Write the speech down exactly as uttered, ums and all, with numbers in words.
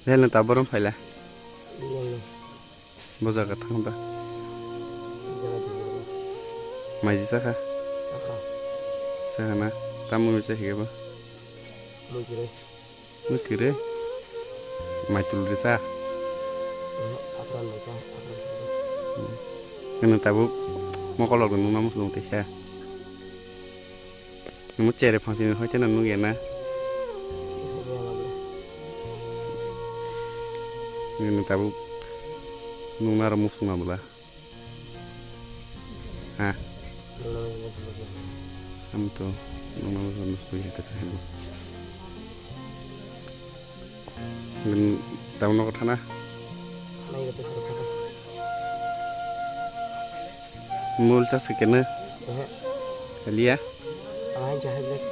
Dahil na taborom phaila. Bojaga thang da. Mai di saka. Sakana. Tamu mi sa higa ba. Mui kire. Mai tul di sa. Kena tabu mokolok nung namu sung te sa. Nungmo chere phangsini hoite no nukya na. Nini tabuk nungna aro musung na bwla. Ha. Am to nungna musung musung ya ta. Nini tabuk nogo thana. Mul chas kene. Ehe. Elia. Ang jahaj lek.